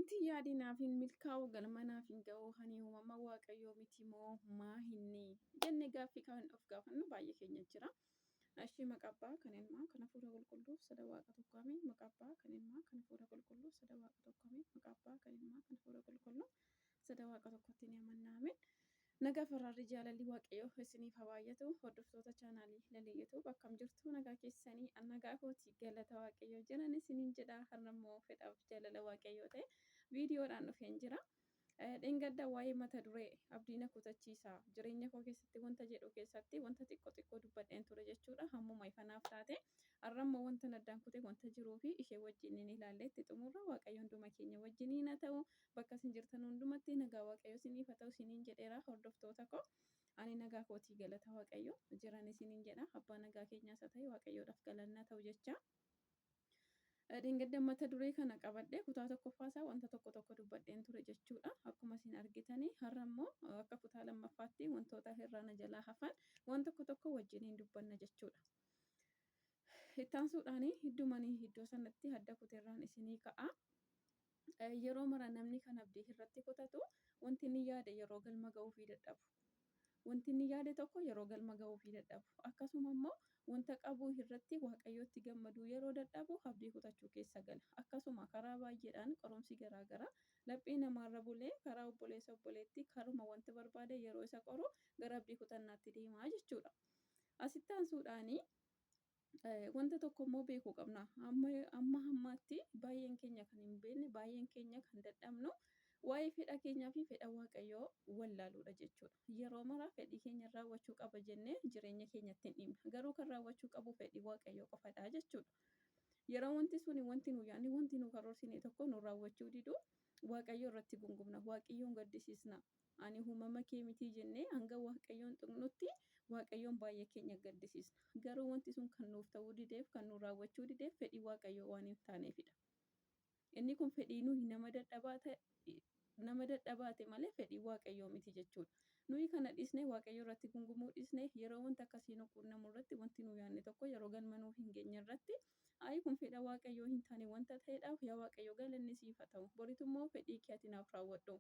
Wanti yaade naaf hin milkaa'u, galma naaf hin ga'u, ani uumama Waaqayyoo miti moo maa hinni jennee gaaffii kan of gaafannu baay'ee keenya jira. Ishii maqaa abbaa kan ilmaa kan hafuura qulqulluu sada waaqa tokko ameen. Maqaa abbaa kan ilmaa kan hafuura qulqulluu sada waaqa tokko ameen. Maqaa abbaa kan ilmaa kan hafuura qulqulluu sada waaqa tokkotti ni amanna ameen. Nagaa fi araarri jaalalli Waaqayyoo isiniif haa baay'atu. Hordoftoota chaanaalii Lalii YouTube akkam jirtu nagaa keessanii an nagaa kooti galata Waaqayyoo jiran isiniin jedha. Har'a immoo fedhaaf jaalala Waaqayyoo ta'e viidiyoodhaan dhufeen jira. Dheengadda waa'ee mata duree abdii na kutachiisa jireenya koo keessatti wanta jedhu keessatti wanta xiqqoo xiqqoo dubbadheen ture jechuudha. Hammuma ifanaaf taate har'a immoo wanta addaan kute wanta jiruu fi ishee wajjin inni ilaallee itti xumurra. Waaqayyo hunduma keenya wajjiniin haa ta'u. Bakka isin jirtan hundumatti nagaa Waaqayyo isiniif haa ta'u isiniin jedheera hordoftoota koo. Ani nagaa kootii galata Waaqayyo jiran isiniin jedha. Abbaa nagaa keenyaa isa ta'e Waaqayyoodhaaf galanna ta'u jecha. Dheengadda mata duree kana qabadhee kutaa tokkoffaa isaa wanta tokko tokko dubbadheen ture jechuudha. Akkuma isin argitanii har'a immoo akka kutaa lammaffaatti wantoota irraa na jalaa hafan waan tokko tokko wajjiniin dubbanna jechuudha. Ittaansuudhaan hiddumanii iddoo sanatti adda kuteerraan isinii ka'a. Yeroo mara namni kan abdii irratti kutatu wanti inni yaade yeroo galma ga'uufii dadhabu. Wanti inni yaade tokko yeroo galma ga'uufii dadhabu. Akkasuma immoo wanta qabu irratti Waaqayyootti gammaduu yeroo dadhabu abdii kutachuu keessa gala. Akkasuma karaa baay'eedhaan qorumsi garaa garaa laphee namaarra bulee karaa obboleessa obboleettii karuma wanti barbaade yeroo isa qoru gara abdii kutannaatti deemaa jechuudha. Asitti aansuudhaanii Wanta tokko immoo beekuu qabna. Amma amma ammaatti baay'een keenya kan hin beekne, baay'een keenya kan dadhabnu waa'ee fedha keenyaa fi fedha Waaqayyoo wallaaluudha jechuudha. Yeroo mara fedhii keenya raawwachuu qaba jennee jireenya keenyatti hin dhiibna. Garuu kan raawwachuu qabu fedhii Waaqayyoo qofadha jechuudha. Yeroo wanti suni wanti nu yaadne wanti nu karoorsine tokko nu raawwachuu didu Waaqayyoo irratti gungumna. Waaqayyoon gaddisiisna. Ani uumama kee mitii jennee hanga Waaqayyoon tuqnutti Waaqayyoon baay'ee keenya gaddisiisna. Garuu wanti sun kan nuuf ta'uu dideef, kan nu raawwachuu dideef fedhii Waaqayyoo waan hin taaneefidha. Inni kun fedhii nuyi nama dadhabaa ta'e nama dadhabaate malee fedhii Waaqayyoo miti jechuudha. Nuyi kana dhiisnee Waaqayyoo irratti gungumuu dhiisnee yeroo wanta akkasii nu quunnamu irratti wanti nu yaadne tokko yeroo galma nuuf hin geenye irratti ayi kun fedha Waaqayyoo hin taane wanta ta'eedhaaf yaa Waaqayyo galanni siif haa ta'u. Boritu immoo fedhii kee ati naaf raawwadhu.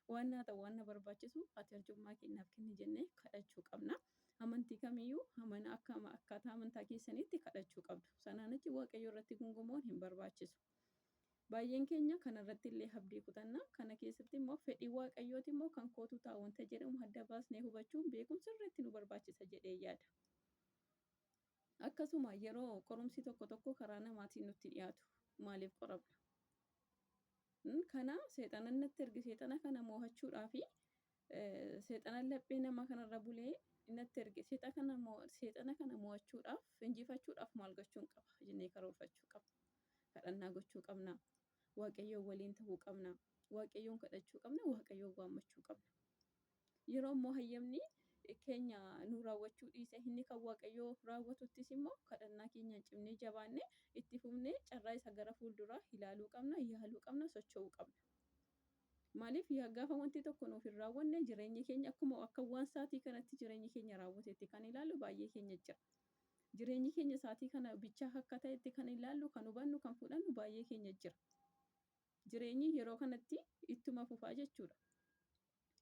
Waan naa ta'u waan na barbaachisu ati arjummaa kee naaf kenni jennee kadhachuu qabna. Amantii kamiyyuu amana akka akkaataa amantaa keessaniitti kadhachuu qabdu. Sanaan achi Waaqayyo irratti gungumuun hin barbaachisu. Baay'een keenya kana irratti illee abdii kutanna. Kana keessatti immoo fedhii Waaqayyooti immoo kan kootu ta'a wanta jedhamu adda baasnee hubachuun beekuun sirriitti nu barbaachisa jedhee yaada. Akkasuma yeroo qorumsi tokko tokko karaa namaatiin nutti dhiyaatu maaliif qoramna? Kana seexanan natti erge seexana kana moo'achuudhaafi seexanan laphee nama kanarra bulee natti erge seexana kana moo'achuudhaaf injifachuudhaaf maal gochuun qaba jennee karoorfachuu qabna. Kadhannaa gochuu qabna. Waaqayyoon waliin ta'uu qabna. Waaqayyoon kadhachuu qabna. Waaqayyoon waammachuu qabna. Yeroo immoo hayyamni keenya nu raawwachuu dhiise inni kan Waaqayyoo raawwatuttis immoo kadhannaa keenyaan cimnee jabaannee itti fufnee carraa isa gara fuulduraa ilaaluu qabna, yaaluu qabna, socho'uu qabna. Maaliif yaa gaafa wanti tokko nuuf hin raawwanne jireenyi keenya akkuma akka waan saatii kanatti jireenyi keenya raawwatetti kan ilaallu baay'ee keenya jira. Jireenyi keenya saatii kana bichaa akka ta'etti kan ilaallu, kan hubannu, kan fudhannu baay'ee keenya jira. Jireenyi yeroo kanatti ittuma fufaa jechuudha.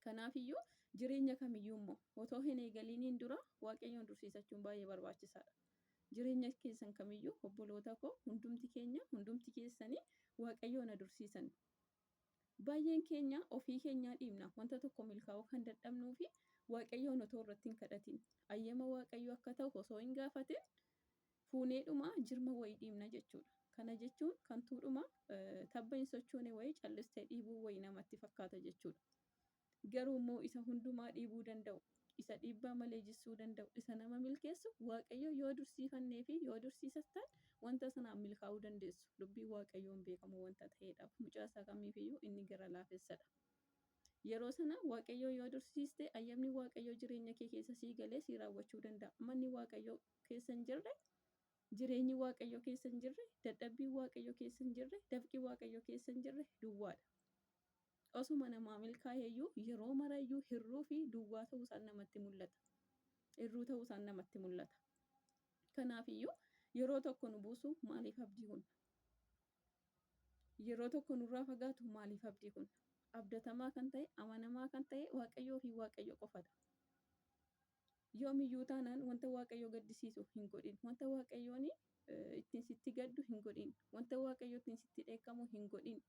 Kanaafiyyuu jireenya kamiyyuu immoo otoo hin eegaliiniin dura Waaqayyoon dursiisachuun baay'ee barbaachisaadha. Jireenya keessan kamiyyuu obboloota koo hundumti keenya hundumti keessanii Waaqayyoon ha dursiisannu. Baay'een keenya ofii keenyaa dhiibna wanta tokko milkaa'uu kan dadhabnuu fi Waaqayyoon otoo irratti hin kadhatin ayyama Waaqayyoo akka ta'u osoo hin gaafatin fuuneedhuma jirma wayii dhiibna jechuudha. Kana jechuun kantuudhuma tabba hin sochoone wayii callistee dhiibuu wayii namatti fakkaata jechuudha. Garuu immoo isa hundumaa dhiibuu danda'u, isa dhiibbaa malee jissuu danda'u, isa nama milkeessu Waaqayyo yoo dursiifannee fi yoo dursiisattan wanta sanaan milkaa'uu dandeessu. Dubbiin Waaqayyoon beekamu wanta ta'eedhaaf mucaa isaa kamiifiyyuu inni gara laafessadha. Yeroo sana Waaqayyoo yoo dursiiste ayyamni Waaqayyoo jireenya kee keessa sii galee sii raawwachuu danda'a. Manni Waaqayyoo keessa hin jirre, jireenyi Waaqayyoo keessa hin jirre, dadhabbiin Waaqayyoo keessa hin jirre, dafqi Waaqayyoo keessa hin jirre duwwaadha. Osuma namaa milkaa'eeyyuu yeroo marayyuu hirruu fi duwwaa ta'uu isaan namatti mul'ata. Hirruu ta'uu isaan namatti mul'ata. Kanaafiyyuu yeroo tokko nu buusu maaliif abdii hunna? Yeroo tokko nurraa fagaatu maaliif abdii kunna? Abdatamaa kan ta'e, amanamaa kan ta'e Waaqayyoo fi Waaqayyo qofadha. Yoomiyyuu taanaan wanta Waaqayyo gaddisiisu hin godhin. Wanta Waaqayyoon ittiin sitti gaddu hin godhin. Wanta Waaqayyo ittiin sitti dheekkamu hin godhin.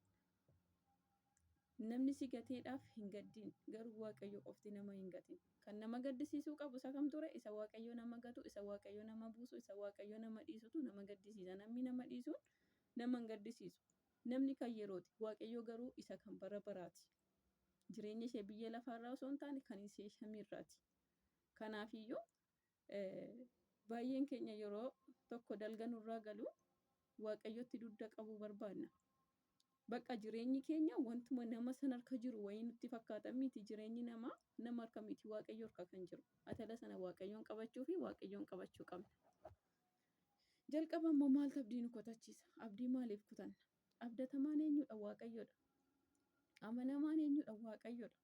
Namni si gateedhaaf hin gaddin. Garuu Waaqayyo qofti nama hin gatin. Kan nama gaddisiisuu qabu isa kam ture? Isa Waaqayyo nama gatu, isa Waaqayyo nama buusu, isa Waaqayyo nama dhiisutu nama gaddisiisa. Namni nama dhiisuun nama hin gaddisiisu. Namni kan yerooti. Waaqayyo garuu isa kan bara baraati. Jireenya ishee biyya lafaarraa osoo hin taane kan ishee samiirraati. Kanaafiyyuu baay'een keenya yeroo tokko dalga nurraa galu Waaqayyotti dugda qabuu barbaanna. Bakka jireenyi keenya wantuma nama sana harka jiru wayii nutti fakkaata miti. Jireenyi namaa nama harka miti, Waaqayyo harka kan jiru. Atala sana Waaqayyoon qabachuu fi Waaqayyoon qabachuu qabna. Jalqaba immoo maaltu abdii nu kutachiisa? Abdii maaliif kutanna? Abdatamaan eenyudha? Waaqayyodha. Amanamaan eenyudha? Waaqayyodha.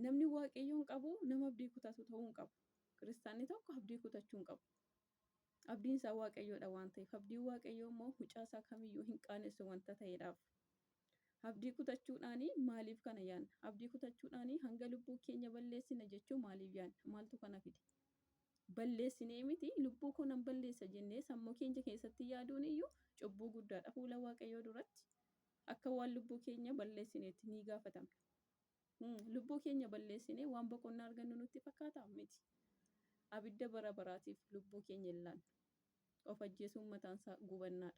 Namni Waaqayyoon qabu nama abdii kutatu ta'uu hin qabu. Kiristaanni tokko abdii kutachuu hin qabu. Abdiin isaa Waaqayyoodha waan ta'eef, abdiin Waaqayyoo immoo mucaa isaa kamiyyuu hin qaanessu wanta ta'eedhaaf. Abdii kutachuudhaanii maaliif kana yaanna? Abdii kutachuudhaanii hanga lubbuu keenya balleessina jechuu maaliif yaanna? Maaltu kana fide? Balleessinee miti, lubbuu koo nan balleessa jennee sammuu keenya keessatti yaaduun iyyuu cubbuu guddaadha fuula Waaqayyoo duratti. Akka waan lubbuu keenya balleessineetti ni gaafatamna. Lubbuu keenya balleessinee waan boqonnaa argannu nutti fakkaataa? Miti. Abidda bara baraatiif lubbuu keenya hin laannu. Of ajjeesuun mataansaa gubannaadha.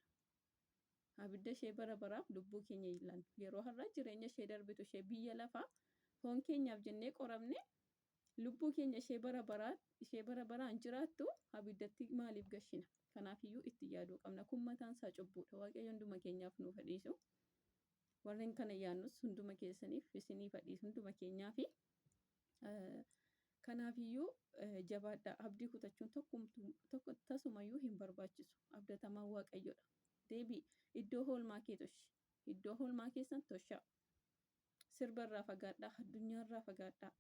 Abidda ishee bara baraaf lubbuu keenya hin laannu. Yeroo har'aa jireenya ishee darbitu ishee biyya lafaa foon keenyaaf jennee qoramne lubbuu keenya ishee bara baraa ishee bara baraan jiraattu abiddatti maaliif gashina? Kanaafiyyuu itti yaaduu qabna. Kun mataan isaa cubbuudha. Waaqayyo hunduma keenyaaf nuuf haa dhiisu. Warreen kana yaadnus hunduma keessaniif isiniif haa dhiisu hunduma keenyaafi. Kanaafiyyuu jabaadhaa. Abdii kutachuun tokko tasumayyuu hin barbaachisu. Abdatamaan Waaqayyoodha. Deebii iddoo oolmaa kee toshi. Iddoo oolmaa keessan toshaa. Sirba irraa fagaadhaa. Addunyaa irraa fagaadhaa.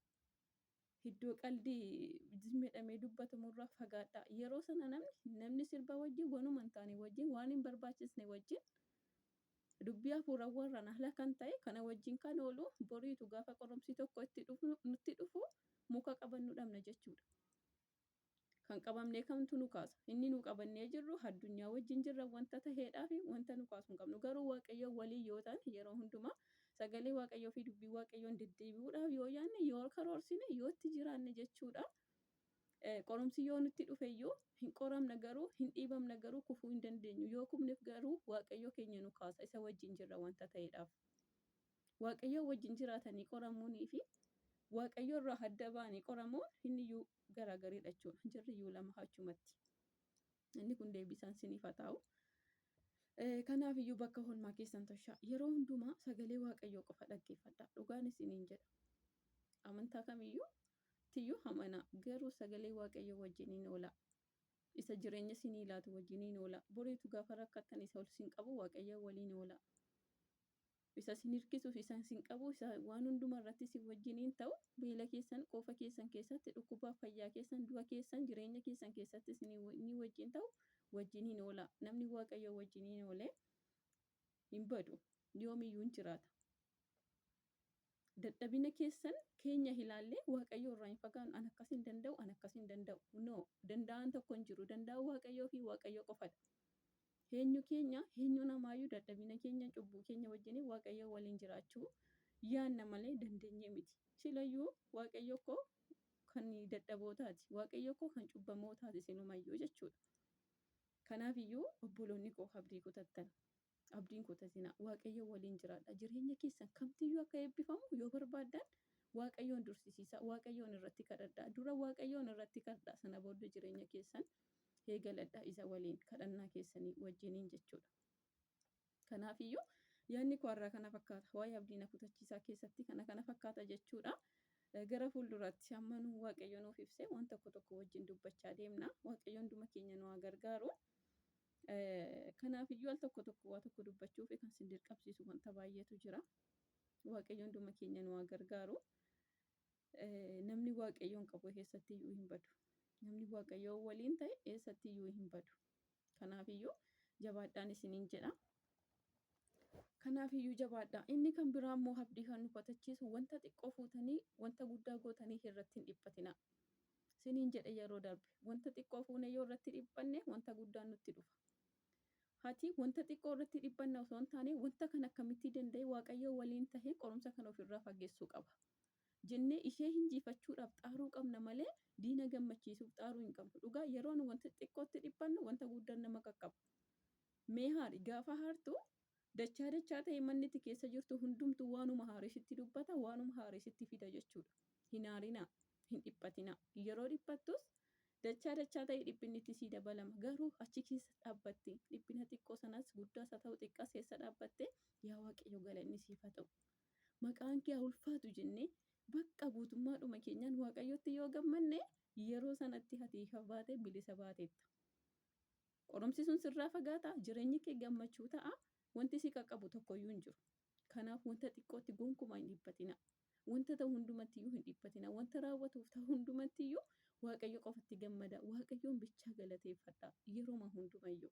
Iddoo qaldii jedhamee dubbatamu irraa fagaadhaa. Yeroo sana namni sirba wajjin wanuma hin taane wajjin waan hin barbaachisne wajjin dubbii hafuurawwan ala kan ta'e kana wajjin kan oolu boriitu gaafa qorumsi tokko itti dhufu nutti dhufu muka qabannu dhabna jechuudha. Kan qabamnee kamtu nu kaasa? Inni nu qabannee jirru addunyaa wajjin jirra wanta ta'eedhaa fi wanta nu kaasu hin qabnu. Garuu Waaqayyo walii yoo ta'an yeroo hundumaa sagalee Waaqayyoo fi dubbii Waaqayyoon deddeebi'uudhaaf yoo yaanne, yoo karoorsine, yoo itti jiraanne jechuudha. Qorumsi yoo nutti dhufe iyyuu hin qoramna, garuu hin dhiibamna, garuu kufuu hin dandeenyu. Yoo kufneef garuu Waaqayyo keenya nu kaasa, isa wajjin jirra wanta ta'eedhaaf. Waaqayyo wajjin jiraatanii qoramuunii fi Waaqayyo irraa adda ba'anii qoramuun inni iyyuu garaagariidha jechuudha. Jirri iyyuu lama achumatti. Inni kun deebisaan siniif haa ta'u. Kanaaf iyyuu bakka oolmaa keessan toshaa. Yeroo hundumaa sagalee Waaqayyoo qofa dhaggeeffadhaa. Dhugaan isiniin jedha. Amantaa kamiyyuu tiyyuu amanaa. Garuu sagalee Waaqayyoo wajjiniin oolaa. Isa jireenya isinii laatu wajjiniin oolaa. Boriitu gaafa rakkattan isa ol sin qabu Waaqayyoo waliin oolaa. Isa isin hirkisuuf, isa isin qabu, isa waan hunduma irratti isin wajjiniin ta'u, beela keessan, quufa keessan keessatti, dhukkubaaf fayyaa keessan, du'a keessan, jireenya keessan keessatti isin inni wajjin ta'u wajjiniin oolaa. Namni Waaqayyoo wajjiniin oolee hin badu. Yoomiyyuu hin jiraata. Dadhabina keessan keenya ilaallee Waaqayyoo irraa hin fagaannu. An akkas hin danda'u, an akkas hin danda'u. No, danda'aan tokko hin jiru. Danda'aan Waaqayyoo fi Waaqayyo qofadha. Eenyu keenya, eenyu namaayyuu dadhabina keenya, cubbuu keenya wajjin Waaqayyo waliin jiraachuu yaanna malee dandeenye miti. Silayyuu Waaqayyo koo kan dadhabootaati. Waaqayyo koo kan cubbamootaati silumayyuu jechuudha. Kanaafiyyuu obboloonni koo abdii kutattan. Abdiin kutatinaa. Waaqayyo waliin jiraadha. Jireenya keessan kamtiyyuu akka eebbifamu yoo barbaaddan Waaqayyoon dursisiisaa. Waaqayyoon irratti kadhadhaa. Dura Waaqayyoon irratti kadhadhaa. Sana booddee jireenya keessan eegaladhaa isa waliin kadhannaa keessanii wajjiniin jechuudha. Kanaafiyyuu yaadni koo har'aa kana fakkaata. Waa'ee abdii na kutachiisaa keessatti kana kana fakkaata jechuudha. Gara fuulduraatti amma nu Waaqayyo nuuf ibsee waan tokko tokko wajjin dubbachaa deemna. Waaqayyo hunduma keenya nu haa gargaaru. Kanaafiyyuu al tokko tokko waa tokko dubbachuuf kan sin dirqamsiisu wanta baay'eetu jira. Waaqayyo hunduma keenya nu haa gargaaru. Namni Waaqayyoon qabu eessatti iyyuu hin badu. Namni Waaqayyoon waliin ta'e eessatti iyyuu hin badu. Kanaafiyyuu jabaadhaan isiniin jedha. Kanaaf iyyuu jabaadha. Inni kan biraa immoo abdii kan nu kutachiisu wanta xiqqoo fuutanii wanta guddaa gootanii irratti hin dhiphatina. Siniin jedhe yeroo darbe wanta xiqqoo fuune yoo irratti dhiphanne wanta guddaan nutti dhufa. Ati wanta xiqqoo irratti dhiphanna osoo hin taane wanta kan akkamitti danda'e Waaqayyoo waliin tahee qorumsa kana ofirraa fageessuu qaba. Jennee ishee injifachuudhaaf xaaruu qabna malee diina gammachiisuuf xaaruu hin qabnu. Dhugaa yeroo nu wanta xiqqootti dhiphannu wanta guddaan nama qaqqaba. Mee haari gaafa haartu dachaa dachaa ta'e manni itti keessa jirtu hundumtuu waanuma haarii sitti dubbata, waanuma haarii sitti fida jechuudha. Hin haarinaa, hin dhiphatinaa. Yeroo dhiphattus dachaa dachaa ta'e dhiphinni itti sii dabalama. Garuu achi keessa dhaabbatte dhiphina xiqqoo sanas guddaas haa ta'u xiqqaas keessa dhaabbatte yaa Waaqayyo galanni siif haa ta'u. Maqaan kee haa ulfaatu jennee bakka guutummaadhuma keenyaan Waaqayyotti yoo gammanne yeroo sanatti ati ifa baate bilisa baateetta. Qorumsi sun sirraa fagaata, jireenyi kee gammachuu ta'a, wanti si qaqqabu tokkoyyuu hin jiru. Kanaaf wanta xiqqootti gonkumaa hin dhiphatina. Wanta ta'u hundumatti iyyuu hin dhiphatina. Wanta raawwatuuf ta'u hundumatti iyyuu Waaqayyo qofatti gammada. Waaqayyoon bichaa galateeffadha. Yeroma hundumayyuu.